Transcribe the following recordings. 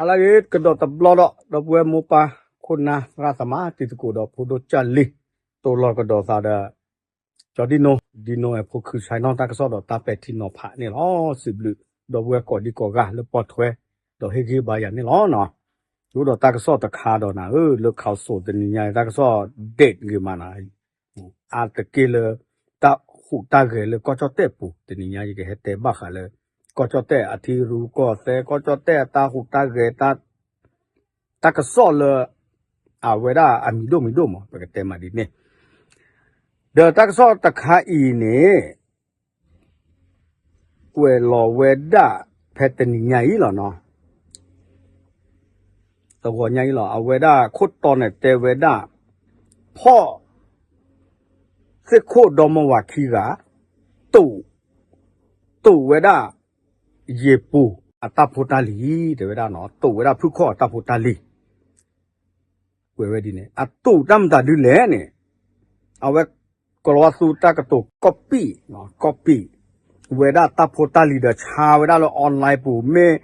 ဟါလၢအဂ့ၤ ကဒီးတဘျီဒီး ဒီပုၢ်ဝဲၢ်မိၢ်ပၢ် ခိၣ်နၢ်သရၣ်သမါ တံၤသကိးဒီးဖိဒိၣ်ကၢ်လံၤ တိၢ်လီၤကဒီးသးဒီး ကၠီဒံနိ ဒံနိအဲၣ်ဖိ ခုၣ်ဆါနီၣ်တၢ်ကစီၣ်ဒီးတၢ်ပဲာ်ထံနီၤဖးန့ၣ်လီၤ. စံးဘျုး ဒီပုၢ်ဝဲၢ်ကိးဒံကိးဂၤလၢပိာ်ထွဲ ဒီးဟ့ၣ်ဂံၢ်ဘါယၤန့ၣ်လီၤ. အိၣ်ဒီးတၢ်ကစီၣ်တခါဒီးနၤဧၢ လၢ council တနံၤညါအံၤ တၢ်ကစီၣ် date ဂ့ၤမးနၤ အါတက့ၢ်လၢ တၢ်ဟူးတၢ်ဂဲၤလၢကီၢ်ကၠီၣ်တဲၣ်ပူၤ တနံၤညါယကဟဲတဲဘၣ်ဃးလၢ ကီၢ်ကၠီၣ်တဲၣ်အထံရူၢ်ကီၢ်သဲး ကီၢ်ကၠီၣ်တဲၣ်အတၢ်ဟူးတၢ်ဂဲၤ တၢ်ကစီၣ်လၢ အဝဲဒၣ်အမံၤဒိၣ်မံၤဒိၣ်မး ပကတဲမးဒ်န့ၣ် ဒီးတၢ်ကစီၣ်တခါအံၤန့ၣ် ကွဲးလီၤဝဲဒၣ် ဖဲတနံၤညါအံၤလီၤနီၤ တဂီၤညါအံၤလီၤ အဝဲဒၣ်ခိၣ်တီန့ၣ်တဲဝဲဒၣ် ဖီၣ် သ့ၣ်ခိၣ်ဒီမါဝၤခံဂၤ တိာ် တိာ်ဝဲဒၣ် ယ့ၤပူၤအတၢ်ဖိတၢ်လံၤ တဲဝဲဒၣ်နီၤ တိာ်ဝဲဒၣ်ဖုၣ်ခီၣ်အတၢ်ဖိတၢ်လံၤ ဝဲဝဲဒ်န့ၣ် အတိာ်တၢ်မတၤဒ်လဲၣ်န့ၣ် အဝဲ ကလီၤဝါသူတၢ်ကတိၤ copy နီၤ copy ဝဲဒၣ်တၢ်ဖိတၢ်လံၤဒီးဆါဝဲဒၣ်လၢ online ပူၤ မ့ၢ်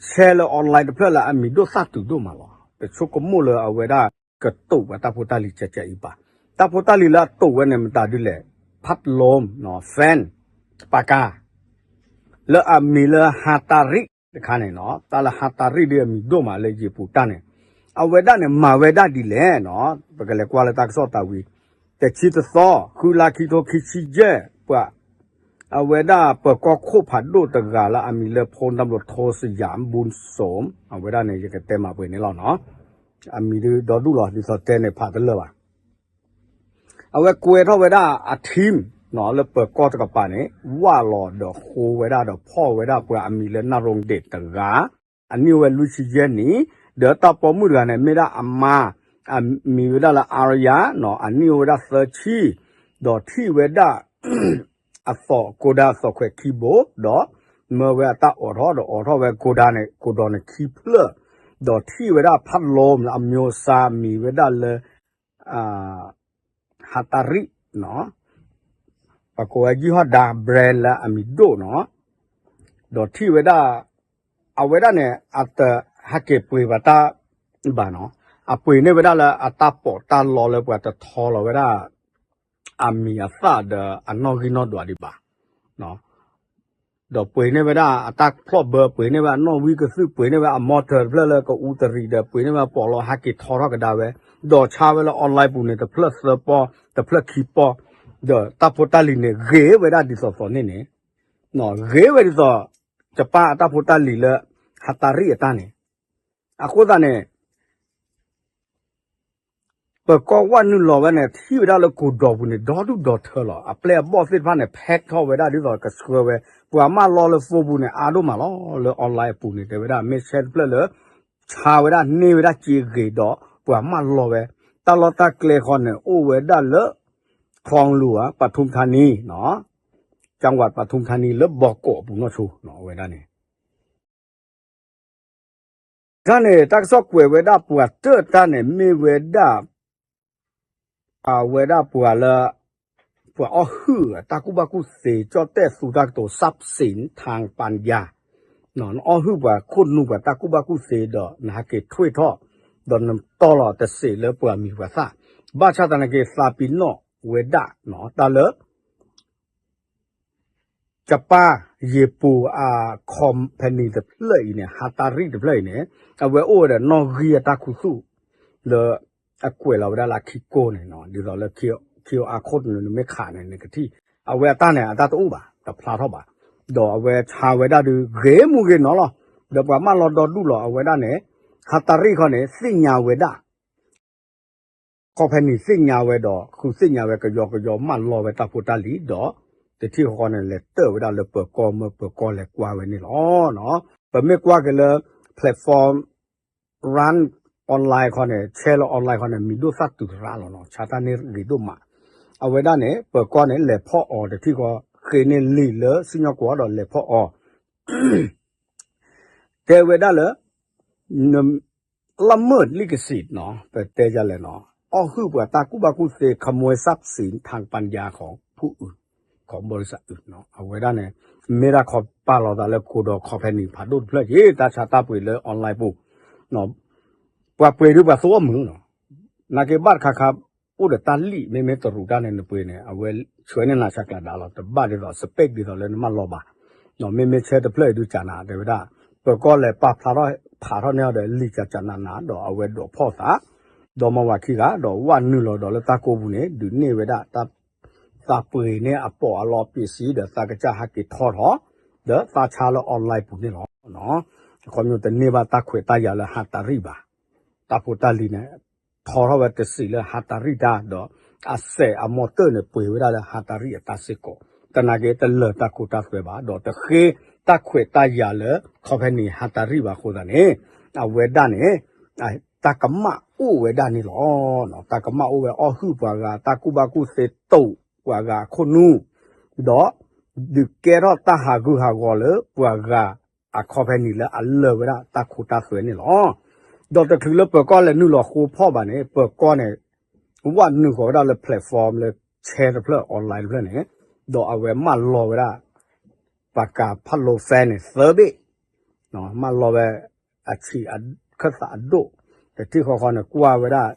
share လၢ online တဖျၢၣ်လၢအမံၤဒိၣ်သၣ်တုၤဒိၣ်မးလီၤ. တဆိကမိၣ်လၢအဝဲဒၣ် ကတိာ်ဝဲတၢ်ဖိတၢ်လံၤကဲကဲအံၤဘၣ်. တၢ်ဖိတၢ်လံၤလၢအတိာ်ဝဲန့ၣ်မတၤဒ်လဲၣ် ဖးလီၤ fan ပာ်ကါ လၢအမံၤလၢ ဟးတၢ်ရံၣ် တခါန့ၣ်နီၤ တၢ်လၢဟးတၢ်ရံၣ်ဒ်အမံၤဒိၣ်မးလၢယ့ၤပူၤတၢ်န့ၣ် အဝဲဒၣ်န့ၣ် မၤဝဲဒၣ်ဒ်လဲၣ်နီၤ ပကလဲၤကွၢ်လၢတၢ်ကစီၣ်တၢ်ဝံၤ တဆံတသီ ဃုလါခံထိခံဆံယဲၢ် ပှၤ အဝဲဒၣ်ပၢၤကီၢ်ခိၣ်ဖးဒိၣ်တဂၤလၢအမံၤလၢ ဖိတၢ်ဘျိးထိစယၤ ဘုန်းစိန် အဝဲဒၣ်န့ၣ် ယကတဲမးပှဲၤန့ၣ်လီၤနီၤ အမံၤဒ်ဒီဒူၣ်လီၤ ဒ်သိးတဲန့ၣ်ဖးတလၢာ်ဘၣ် အဝဲကွဲးထီၣ်ဝဲဒၣ်အ team နီၤ လၢပၢၤကီၢ်တကပၤန့ၣ် ဝၢ်လီၤဒီးဃိဝဲဒၣ်ဒီးဖီၣ်ဝဲဒၣ်ပှၤအမံၤလၢ နၣ်ရိၣ်ဒ့ၣ်တဂၤ အနံၣ်အိၣ်ဝဲလွံၢ်ဆံယဲၢ်နံၣ် ဒီးတၢ်ပိာ်မုၣ်တဂၤန့ၣ် မ့ၢ်ဒၣ်အမါ အမံၤဝဲဒၣ်လၢ အါရယၤ နီၤ အနံၣ်အိၣ်ဝဲဒၣ်သၢဆံ ဒီးထံၣ်ဝဲဒၣ် အသီၣ် ကိးဒၢအသီၣ်ခွဲးခံဘိ ဒီးမၢဝဲအတၢ်အိးထီၣ်ဒီးအိးထီၣ်ဝဲကိးဒၢန့ၣ် ကိးဒၢန့ၣ်ခံဖျၢၣ် ဒီးထံၣ်ဝဲဒၣ်ဖးလီၤလၢအမျိုးအစားမံၤဝဲဒၣ်လၢ ဟးတၢ်ရံၣ်နီၤ ပကိးဝဲယံၢ်ဟီၣ်ဒါ brand လၢအမံၤဒိၣ်နီၤ ဒီးထံၣ်ဝဲဒၣ် အဝဲဒၣ်န့ၣ် အတဟဲက့ၤပှ့ၤဘၣ်တၢ်ဘၣ်နီၤ အပှ့ၤန့ၢ်ဝဲဒၣ်လၢအတၢ်ပီးတၢ်လီလၢပှၤတထီလီၤဝဲဒၣ် အမံၤအသၣ်ဒီးအနီၣ်ဂံၢ်နီၣ်ဒွးဒံးဘၣ် ဒီးပှ့ၤန့ၢ်ဝဲဒၣ်အတၢ်ဖျီၣ်ဘၢ ပှ့ၤန့ၢ်ဝဲအနီၣ်ဝံကသုၣ် ပှ့ၤန့ၢ်ဝဲအ motor တဖျၢၣ်လၢကအူတရံးဒီး ပှ့ၤန့ၢ်ဝဲအပီးလီဟဲက့ၤထီထီၣ်ကဒါဝဲ ဒီးဆါဝဲလၢ online ပူၤန့ၣ် တဖျၢၣ်သၢပီ တဖျၢၣ်ခံပီ ဒီးတၢ်ဖိတၢ်လံၤန့ၣ် ဂ့ၤဝဲဒၣ်ဒ်သိးသိးန့ၣ်န့ၣ် ဂ့ၤဝဲဒ်သိး ကပၢ်အတၢ်ဖိတၢ်လံၤလၢ ဟးတၢ်ရံၣ်အတၢ်န့ၣ် အဃိသတးန့ၣ် ပၢၤကီၢ်ဝၣ်နုာ်လီၤဝဲန့ၣ် ထံၣ်ဝဲဒၣ်လၢကိးဒီးပူၤန့ၣ် ဒီဒူၣ်ဒီထၢလီၤ. အပျဲၢ်အဘီၣ်သ့ၣ်တဖၣ်န့ၣ် pack ထီၣ်ဝဲဒၣ်ဒ်သိးကဆှၢဝဲ ပှၤမၢလီလၢ phone ပူၤန့ၣ် အါဒိၣ်မးလီၤ. လၢ online အပူၤန့ၣ် တဲဝဲဒၣ် မ့ၢ်ဆဲတဖျၢၣ်လၢ ဆါဝဲဒၣ်န့ၢ်ဝဲဒၣ်စ့ဂ့ၤဒီး ပှၤမၢလီဝဲ တၢ်လီၢ်တၢ်ကျဲဃီန့ၣ် အိၣ်ဝဲဒၣ်လၢ คลองหลวง ปทุมธานี နီၤ จังหวัดปทุมธานี လၢဘီကီးအပူၤနီၢ်ဆိ အဝဲဒၣ်န့ၣ် တၢ်န့ၣ် တၢ်ကစီၣ်ကွဲးဝဲဒၣ်ပှၤတၢၢ်တၢ်န့ၣ် မ့ၢ်ဝဲဒၣ် အဝဲဒၣ်ပှၤလၢ ပှၤအီၣ်ဟုၣ်တၢ်ကူၣ်ဘၣ်ကူၣ်သ့ ကၠီၣ်တဲၣ်သူတၢ်ကတိၤ ทรัพย์สินทางปัญญา နအီၣ်ဟုၣ်ပှၤခိၣ်နူာ်ပှၤတၢ်ကူၣ်ဘၣ်ကူၣ်သ့ဒီး နဟဲက့ၤထွ့ထီၣ် ဒီးနတီၢ်လီၤတစဲးလၢပှၤမံၤပှၤသၣ် ဘၣ်ဆၣ်သနာ်က့ သးပ့ၤနီၣ်ဝဲဒၣ် တၢ်လၢ ကပၢ်ယ့ၤပူၤအ company တဖျၢၣ်အံၤန့ၣ် ဟးတၢ်ရံၣ်တဖျၢၣ်အံၤန့ၣ် အဝဲအိၣ်ဝဲဒီးနီၣ်ဂံၢ်အတၢ်ခူသူၣ် လၢအကွဲးလီၤဝဲဒၣ်လၢခံကိၢ်န့ၣ် ဒ်သိးလၢ QR code န့ၣ် နမ့ၢ်ခးန့ၣ် နကထံၣ် အဝဲအတၢ်န့ၣ် အတၢ်တအိၣ်ဘၣ် တဖျါထီၣ်ဘၣ် ဒီးအဝဲဆါဝဲဒၣ်ဒုး ဂ့ၤမူဂ့ၤနီၤလီၤ ဒီးပှၤမၢလီၤဒီဒူၣ်လီၤ အဝဲဒၣ်န့ၣ် ဟးတၢ်ရံၣ်ခီန့ၣ် သ့ၣ်ညါဝဲဒၣ် company သ့ၣ်ညါဝဲဒီး ဃုသ့ၣ်ညါဝဲကယီကယီမၢလီဝဲတၢ်ဖိတၢ်လံၤဒီး တထံၣ်ဃီဃီန့ၣ် လဲၤတၢၢ်ဝဲဒၣ်လၢပၢၤကီၢ်မၢပၢၤကီၢ်လဲၤကွၢ်ဝဲန့ၣ်လီၤ. ပမ့ၢ်ကွၢ်က့ၤလၢ platform run online ခီန့ၣ် share လၢ online ခီန့ၣ် မံၤဒိၣ်သၣ်တုၤရၣ်လီၤနီၤ ဆါတၢ်န့ၢ်ဂ့ၤဒိၣ်မး အဝဲဒၣ်န့ၣ် ပၢၤကီၢ်န့ၣ် လဲၤဖီၣ်အီၤတထံၣ်ဃီ ဃ့န့ၢ်လံာ်လၢစံၣ်ညီၣ်ကွီၢ်ဒီးလဲၤဖီၣ်အီၤ တဲဝဲဒၣ်လၢ ละเมิดลิขสิทธิ์နီၤ ပတဲယလဲၣ်နီၤ အီၣ်ဟုၣ်ပှၤတၢ်ကူၣ်ဘၣ်ကူၣ်သ့ ขโมยทรัพย์สินทางปัญญาของผู้อื่น ของบริษัทอื่นနီၤ အဝဲဒၣ်န့ၣ် မ့ၢ်ဒၣ်ခီပာ်လီၤသးလၢကိးဒီး company ဖးဒိၣ်တဖျၢၣ်က့ တၢ်ဆါတၢ်ပှ့ၤလၢ online ပူၤ ပှၤပှ့ၤဒုးပှၤသူအီၣ်မုာ်နီၤ, နာ်က့ဘၣ်တခါခါ အိၣ်ဒီးတၢ်လံၣ် မ့မ့ၢ်တရူးတၢ်န့ၣ်နပှ့ၤန့ၣ် အဝဲဆှၢန့ၢ်နၤဆးကျးဒါလီၤ, တဘၣ်ဒ်သိး စပဲၣ် ဒ်သိးလၢနမ့ၢ်လီၤဘၣ်, မ့မ့ၢ်ဆဲတဖျၢၣ်အံၤဒုးကနၤတဲဝဲဒၣ်, ပၢၤကီၢ်လဲၤပာ်ဖျါထီၣ်ဖးထီၣ်န့ၢ်အီၤဒီး လံာ်ကကနးနး ဒီးအဝဲဒိးဖီၣ်သး ဒီမါဝၤခံဂၤ ဒီးဝၣ်နုာ်လီၤဒီးလၢတၢ်ကိးပူၤန့ၣ် ဒုးန့ၢ်ဝဲဒၣ် သးပှ့ၤန့ၢ်အပိာ်အလီၢ်ပ့ၣ်စံဒီး သးကစၢ်ဟးက့ၤထီၣ်ထီၣ် ဒီးသးဆါလၢ online ပူၤန့ၣ်လီၤ. အခီပညီတန့ၢ်ဘၣ်တၢ်ခွဲးတၢ်ယာ်လၢဟးတရံၣ်ဘၣ်, တၢ်ဖိတၢ်လံၤန့ၣ် ထီထီၣ်ဝဲတစံးလၢဟးတရံၣ်တၢ် ဒီးအစဲးအမီၤတၢၢ်န့ၣ် ပှ့ၤဝဲဒၣ်လၢဟးတရံၣ်အတၢ်စ့ၢ်ကီး, သနာ်က့တလၢာ်တၢ်ခိတၢ်သွဲဘၣ် ဒီးတဃ့တၢ်ခွဲးတၢ်ယာ်လၢ company ဟးတရံၣ်ဘၣ်အဃိသတးန့ၣ် အဝဲဒၣ်န့ၣ် တၢ်ကမၣ်အိၣ်ဝဲဒၣ်န့ၣ်လီၤ. တၢ်ကမၣ်အိၣ်ဝဲအီၣ်ဟုၣ်ပှၤဂၤ တၢ်ကူၣ်ဘၣ်ကူၣ်သ့တိာ်ပှၤဂၤအခိၣ်နူာ်, ဒီးဒုးကဲထီၣ်တၢ်ဟးဂူာ်ဟးဂီၤလၢပှၤဂၤအ company လၢအလၢာ်ဝဲဒၣ်တၢ်ခိတၢ်သွဲန့ၣ်လီၤ. ဒီးတချုးလၢပၢၤကီၢ်လဲၤနုာ်လီၤဃိဖီၣ်ဘၣ်န့ၣ် ပၢၤကီၢ်န့ၣ် ဝၣ်နုာ်ဃီၤဝဲဒၣ်လၢ platform လၢ share တဖျၢၣ် online တဖျၢၣ်န့ၣ်, ဒီးအဝဲမၢလီၤဝဲဒၣ် ပှၤကၤဖးလိ fan န့ၣ် သၢဘ့ၣ်, မၢလီၤဝဲ အဆံးအခၢၣ်သးအဒိၣ်, တထံၣ်ဃီဃီန့ၣ် ကွၢ်ဝဲဒၣ်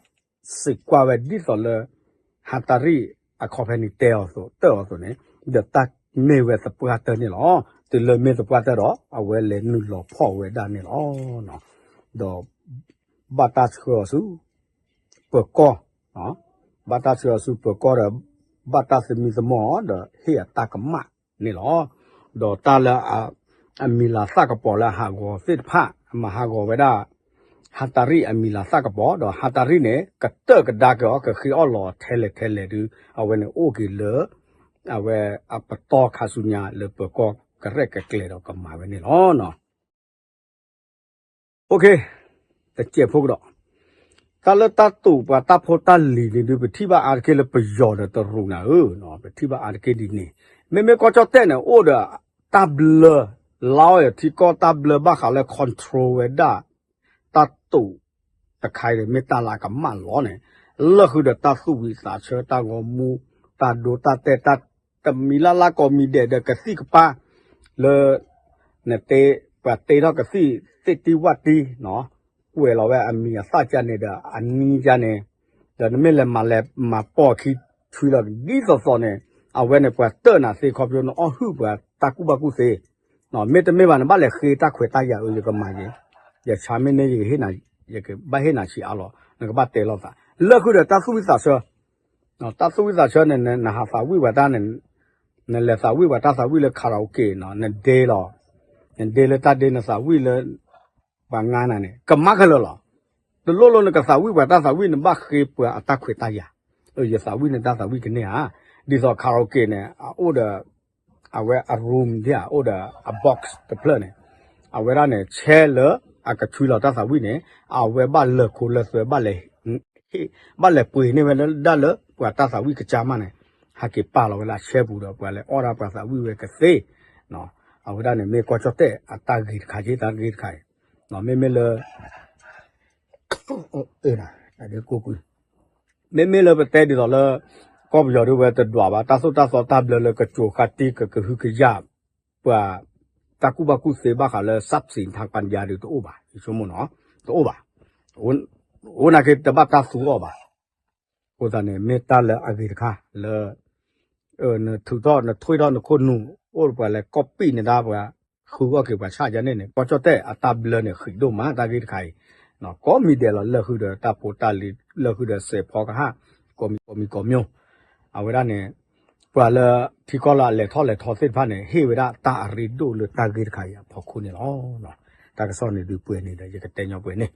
စံးကွၢ်ဝဲဒ်သိးလၢ ဟးတရံၣ်အ company တဲအီၤသိး တၢၢ်အီၤသိးန့ၣ်, ဒီးတၢ်မ့ၢ်ဝဲသပှၢ်တၢၢ်န့ၣ်လီၤ. တုၤလၢမ့ၢ်သပှၢ်တၢၢ်ဒီး အဝဲလဲၤနုာ်လီၤဖီၣ်ဝဲဒၣ်န့ၣ်လီၤ. ဒီး ဘၣ်တၢ်ဆှၢအီၤဆူ ပၢၤကီၢ်, ဘၣ်တၢ်ဆှၢအီၤဆူပၢၤကီၢ်ဒီး ဘၣ်တၢ်သမံသမိးအီၤဒီးဟ့ၣ်အတၢ်ကမၣ်န့ၣ်လီၤ. ဒီးတၢ်လၢ အမံၤလၤသၣ်ကပီၤလၢအဟးဂီၤသ့ၣ်တဖၣ် အမၤဟးဂီၤဝဲဒၣ် ဟးတရံၣ်အမံၤလၤသၣ်ကပီၤ ဒီးဟးတရံၣ်န့ၣ် ကတၢၢ်ကဒါက့ၤအီၤ ကဃ့အီၣ်လီၤထဲလဲၣ်ထဲလဲၣ်ဒုး အဝဲန့ၣ်အိၣ်က့ၤလၢ အဝဲအပတီၢ်ခါဆူညါလၢပၢၤကီၢ်ကရဲၣ်ကကျဲၤဒီးကမၤဝဲန့ၣ်လီၤ. တစဲးဖိကဒီး, တၢ်လၢတၢ်တိာ်ပှၤတၢ်ဖိတၢ်လံၤန့ၣ်ဒုး ပထံၣ်ဘၣ်အါတက့ၢ်လၢပယီၤဒီးတရူးနၤဧၢ, ပထံၣ်ဘၣ်အါတက့ၢ်ဒ်န့ၣ်, မ့မ့ၢ်ကီၢ်ကၠီၣ်တဲၣ်န့ၣ် အိၣ်ဒီးတၢ်ဘျၢ လါအီၤထံကီၢ်တၢ်ဘျၢဘၣ်ဃးလၢ control ဝဲဒၣ် တၢ်တိာ်တခါအံၤန့ၣ် မ့ၢ်တၢ်လၢအကမၣ်လီၤန့ၣ်, လၢဃုာ်ဒီးတၢ်သူၣ်ဝံၤသးဆၢ တၢ်ဂီၤမူ တၢ်ဒိတၢ်တဲာ် တၢ်တမံၤလၢ်လၢ်ကိးမံၤဒဲးဒီးကသံၣ်ကပၤ လၢ နတဲ ပှၤတ့ထီၣ်ကသံၣ်သ့ၣ်တံၢ်ဝၣ်တံၢ် ကွဲးလီၤဝဲအမံၤအသၣ်ကန့ၣ်ဒီး အနံၤကန့ၣ်, ဒီးနမ့ၢ်လဲၤမၤလဲၤမၤပိာ်ခံဆွံလီၤဒ်သိးသိးန့ၣ်, အဝဲန့ၣ်ပှၤတၢၢ်နၤသ့ခီဖျိ နအီၣ်ဟုၣ်ပှၤတၢ်ကူၣ်ဘၣ်ကူၣ်သ့, မ့တမ့ၢ်ဘၣ် နဘၣ်လဲၤဃ့တၢ်ခွဲးတၢ်ယာ်အၢ ယကမၤက့ၤ, ယဆါမ့ၢ်န့ၢ် ယကဘၣ်ဟ့ၣ်နၤဆံးအါလီၤ နကဘၣ်တဲလီၤသး လၢဃုာ်ဒီးတၢ်သူၣ်ဝံၣ်သးဆၢ, တၢ်သူၣ်ဝံၣ်သးဆၢန့ၣ် နဟးသးဝံၣ်ပှၤတၢ်န့ၣ်, နလဲၤသးဝံၣ်ပှၤတၢ်သးဝံၣ်လၢ karaoke နီၤ နဒ့လီၤ, နဒ့လၢတၢ်ဒ့ နသးဝံၣ်လၢ ပှၤငါနၤန့ၣ် ကမၤခဲလၢာ်လီၤ. တလိၣ်လၢနကသးဝံၣ်ပှၤတၢ်သးဝံၣ် နဘၣ်ဃ့ပှၤအတၢ်ခွဲးတၢ်ယာ်, ယသးဝံၣ်နတၢ်သးဝံၣ်ကန့ၢ်ဧါ, ဒ်သိး karaoke န့ၣ် အအိၣ်ဒီး အဝဲအ room ဒ်အိၣ်ဒီးအ box တဖျၢၣ်န့ၣ်, အဝဲဒၣ်န့ၣ် ဆဲလၢအကဆွံလီၤတၢ်သးဝံၣ်န့ၣ်, အဝဲဘၣ်လၢာ်ခိလၢာ်သွဲ ဘၣ်လဲၤ ဘၣ်လဲၤပှ့ၤန့ၢ်ဝဲဒၣ်လၢ ပှၤတၢ်သးဝံၣ်ကစၢ်မးန့ၣ်, ဟးက့ၤပာ်လီၤဝဲလၢအဆဲပူၤဒီး ပှၤလဲၤအီၣ်ဒၣ်ပှၤသးဝံၣ်ဝဲကသ့, အဝဲဒၣ်န့ၣ် မ့ၢ်ကီၢ်ကၠီၣ်တဲၣ်အတၢ်ဂ့ၤတခါက့ တၢ်ဂ့ၤတခါအံၤ, မ့မ့ၢ်လၢ မ့မ့ၢ်လၢပတဲဒ်သိးလၢ ကီၢ်ပယီၤဒ်ဝဲတဒွးဘၣ် တၢ်သိၣ်တၢ်သီတၢ်ဘျၢလၢကစိၤဃာ်တံၢ် ကကဟုကယာ် ပှၤ တၢ်ကူၣ်ဘၣ်ကူၣ်သ့ဘၣ်ဃးလၢ စပ်စံထၢပညါဒုးတအိၣ်ဘၣ် ယဆိကမိၣ်နီၤ, တအိၣ်ဘၣ်, အိၣ်နာ်က့တဘၣ်တၢ်သူအီၤဘၣ်, အဃိသတးန့ၣ် မ့ၢ်တၢ်လၢအဂ့ၤတခါလၢ နထုးထီၣ်နထွံထီၣ်နခိၣ်နူာ် အိၣ်ပှၤလဲၤကီၢ်ပံၣ်န့ၢ်တၢ်ပှၤ ဃုအီၣ်က့ၤပှၤဆၣ်ယါန့ၣ်န့ၣ် ကီၢ်ကၠီၣ်တဲၣ်အတၢ်ဘျၢန့ၣ် ဃံးဒိၣ်မးတၢ်ဂ့ၢ်တခါအံၤ, ကိးမံၤဒဲးလီၤ လၢဃုာ်ဒီးတၢ်ဖိတၢ်လံၤ လၢဃုာ်ဒီးစဲးဖီကဟၣ် ကိးမံၤကိးမံၤကိးမံၤ, အဝဲဒၣ်န့ၣ် ပှၤလၢထံကီၢ်လၢအလဲၤထီၣ်လဲၤထီသ့ၣ်တဖၣ်န့ၣ် ဟ့ၣ်ဝဲဒၣ်တၢ်အရ့ဒိၣ်လၢတၢ်ဂ့ၢ်တခါအံၤအဖီခိၣ်န့ၣ်လီၤ. တၢ်ကစီၣ်န့ၣ်ဒုးပှဲၤန့ၣ်ဒီး ယကတဲညီပှဲၤန့ၣ်,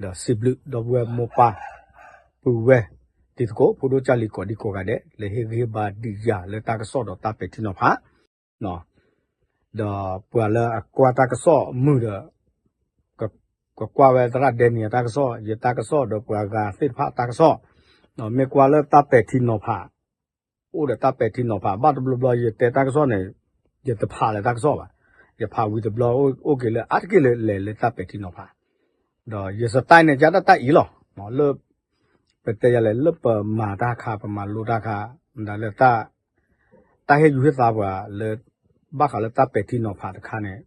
ဒီးစံးဘျုးဒီပုၢ်ဝဲၢ်မိၢ်ပၢ် ပုၢ်ဝဲၢ် တံၤသကိး ဖိဒိၣ်ကၢ်လံၤကိးဒံကိးဂၤဒဲး လၢဟ့ၣ်ဂံၢ်ဟ့ၣ်ဘါဒံးယၤလၢတၢ်ကစီၣ်ဒီးတၢ်ပဲာ်ထံနီၤဖး ဒီးပှၤလၢအကွၢ်တၢ်ကစီၣ်မုာ်ဒီး ကကွၢ်ဝဲသရၣ်ဒဲနံၤအတၢ်ကစီၣ် ယတၢ်ကစီၣ်ဒီးပှၤဂၤသ့ၣ်တဖၣ်တၢ်ကစီၣ်, မ့ၢ်ကွၢ်လၢတၢ်ပဲာ်ထံနီၤဖး အိၣ်ဒီးတၢ်ပဲာ်ထံနီၤဖး ဘၣ်တဘျီဘျီ ယတဲတၢ်ကစီၣ်န့ၣ် ယတဖးလၢတၢ်ကစီၣ်ဘၣ်, ယဖးဝံၤတဘျီ အိၣ်က့ၤလၢအါတက့ၢ်လၢလဲၤလၢတၢ်ပဲာ်ထံနီၤဖး, ဒီးယ style န့ၣ် ကဒၣ်တၢ်အံၤလီၤ, လၢ ပတဲယၤလဲၣ်လၢပမၤတၢ်ခါ ပမၤလိတၢ်ခါ မတၤလၢ တၢ်ဟ့ၣ်ယူၤဟ့ၣ်သါပှၤလၢ ဘၣ်ဃးလၢတၢ်ပဲာ်ထံနီၤဖးတခါန့ၣ်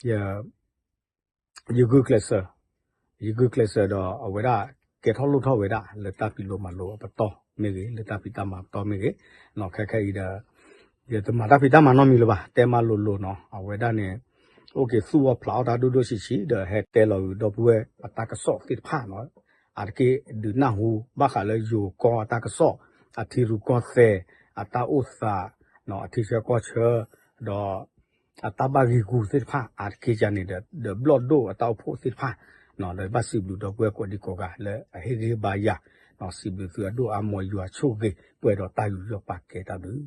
ယ ယဂုာ်ကျဲးစၢး ယဂုာ်ကျဲးစၢးဒီးအဝဲဒၣ် ကဲထီၣ်လိၣ်ထီၣ်ဝဲဒၣ် လၢတၢ်ဖံးလိမၤလိအပတီၢ်မ့ၢ်ဂ့ၤ လၢတၢ်ဖံးတၢ်မၤပတီၢ်မ့ၢ်ဂ့ၤ, ခဲခဲအံၤဒီး ယတမၤတၢ်ဖံးတၢ်မၤနီတမံၤလၢၤဘၣ် တဲမးလိၤလိၤနီၤ အဝဲဒၣ်န့ၣ် အိၣ်က့ၤသူၣ်အီၣ်ဖျးအီၣ်တၢ်ဒိၣ်ဒိၣ်ဆံးဆံး ဒီးဟဲတဲလီၤဂုာ်ဒီပုၢ်ဝဲၢ်အတၢ်ကစီၣ်သ့ၣ်တဖၣ်နီၤ အါတက့ၢ်ဒုးနၢ်ဟူ ဘၣ်ဃးလၢယိၤကီၢ်အတၢ်ကစီၣ် အထံရူၢ်ကီၢ်သဲး အတၢ်အိၣ်သး အထံဆၢကီၢ်ဆၢ ဒီး အတၢ်ဘၣ်ဂံာ်ဂူာ်သ့ၣ်တဖၣ် အါတက့ၢ်န့ၣ်ဒီး ဒီးဘျီၣ်ဒိၣ်အတၢ်အိၣ်ဖှိၣ်သ့ၣ်တဖၣ် ဒီးဘၣ်စံးဘျုးဒီပုၢ်ဝဲၢ်ကိးဒံကိးဂၤလၢအဟ့ၣ်ဂံၢ်ဘါယၤ, စံးဘျုးသုအဒိၣ်အါ မ်ယွၤဆိၣ်ဂ့ၤ ပှဲၤဒီးတၢ်ယူးယီၣ်ပာ်ကဲတၢ်ဘျုး